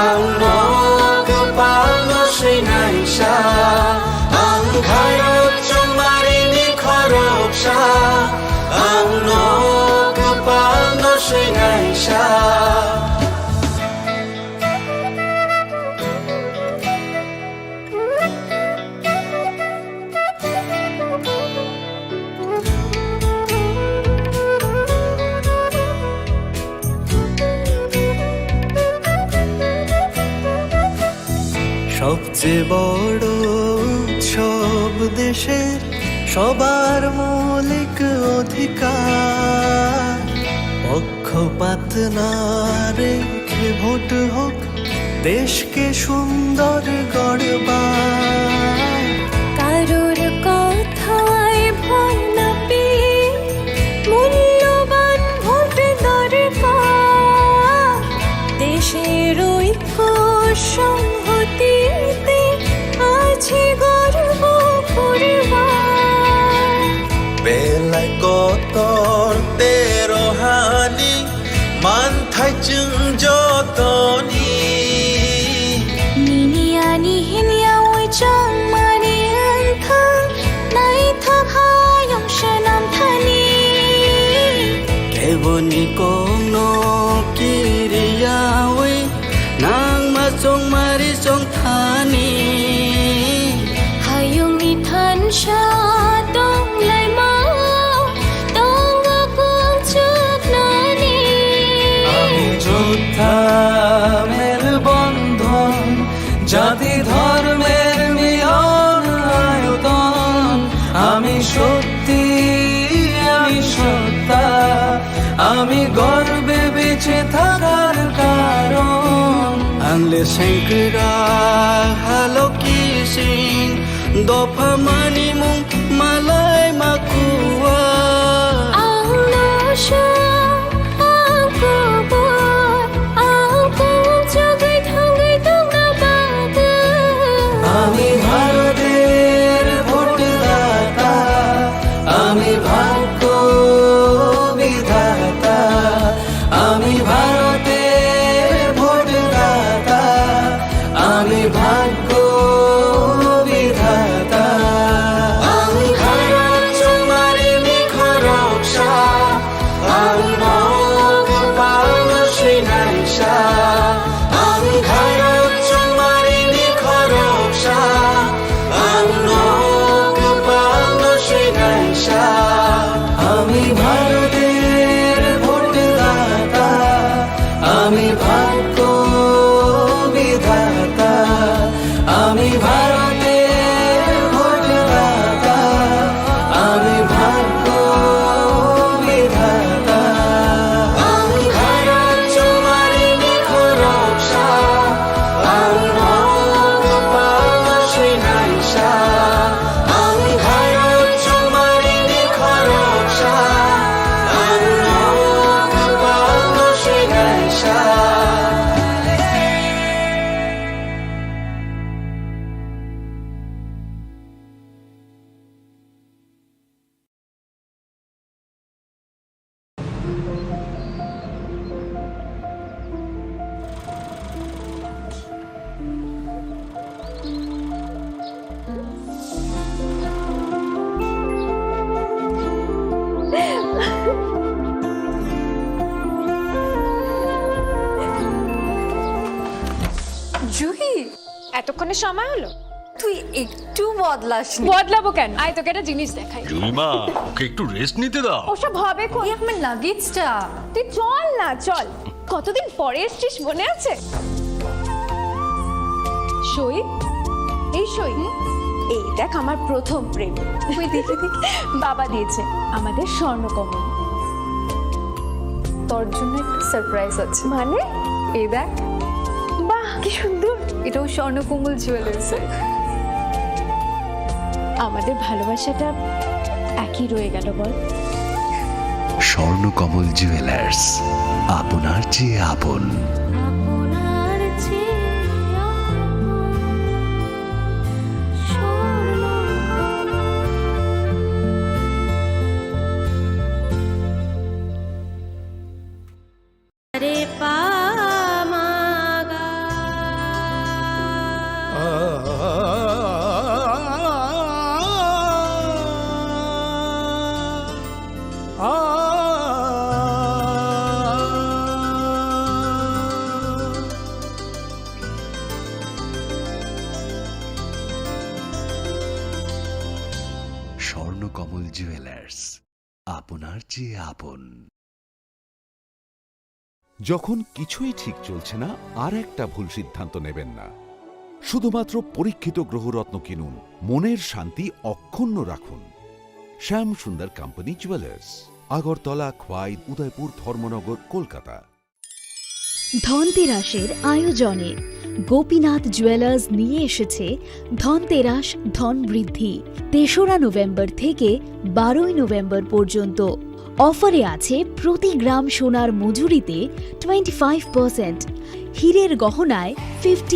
ang no kwpal no swinaisa. Ang kharok chongmari ni khoroksa, ang no kwpal no swinaisa. সবচেয়ে বড় উৎসব দেশের সবার মৌলিক অধিকার। পক্ষপাত না রেখে ভোট হোক দেশকে সুন্দর গড়বার। কারোর কথায় ভয় না পেয়ে মূল্যবান ভোট দরকার। দেশের ঐক্য সংহতিতে আছে গর্ব করবার। Belai kotor tero hani manthai chwng jotoni. Nini ani hinya oi chongmani wngthang naithok hayung swnam thani. Keboni kokno kiriyawi nangma chongmari chongthani. Hayungni thansa tonglaima tongo kung chuknani. আমি যোদ্ধা মেলবন্ধন, জাতি ধর্মের মিলন আয়তন। আমি সত্যি, আমি সত্তা, আমি গর্বে বেঁচে থাকার কারণ। Ang le sengkra haloki sing, dopha mani mung malai makua. Ang no sha, ang kubur, ang kung chagui thangui tongna bagwi. আমি ভারতের ভোটদাতা, আমি ভাগ্য এতক্ষণে সময় হলো? তুই একটু বদলাসনি। বদলাবো কেন? আয়, তোকে একটা জিনিস দেখাই। জুইমা, ওকে একটু রেস্ট নিতে দাও। ওসব হবে কোন? এই আমার লাগেজটা। তুই চল না, চল। কতদিন পরে এসছিস, মনে আছে? সই, এই সই। এই দেখ, আমার প্রথম প্রেম। ওই দেখি, দেখি। বাবা দিয়েছে আমাদের স্বর্ণকমল। তোর জন্য একটা সারপ্রাইজ আছে। মানে? এই দেখ। বাহ, কি সুন্দর। এটাও স্বর্ণকমল জুয়েলার্স। আমাদের ভালোবাসাটা একই রয়ে গেল, বল? স্বর্ণকমল জুয়েলার্স, আপনার চেয়ে আপন। আপনার চেয়ে আপন। রে পা মা গা। স্বর্ণকমল জুয়েলার্স, আপনার চেয়ে আপন। যখন কিছুই ঠিক চলছে না, আর একটা ভুল সিদ্ধান্ত নেবেন না। শুধুমাত্র পরীক্ষিত গ্রহরত্ন কিনুন, মনের শান্তি অক্ষুণ্ণ রাখুন। শ্যাম সুন্দর কোম্পানি জুয়েলার্স, আগরতলা, খোয়াই, উদয়পুর, ধর্মনগর, কলকাতা। ধনতেরাসের আয়োজনে গোপীনাথ জুয়েলার্স নিয়ে এসেছে ধনতেরাস ধন বৃদ্ধি। তেসরা নভেম্বর থেকে বারোই নভেম্বর পর্যন্ত। অফারে আছে প্রতি গ্রাম সোনার মজুরিতে টোয়েন্টি ফাইভ পার্সেন্ট, হীরের গহনায় ফিফটি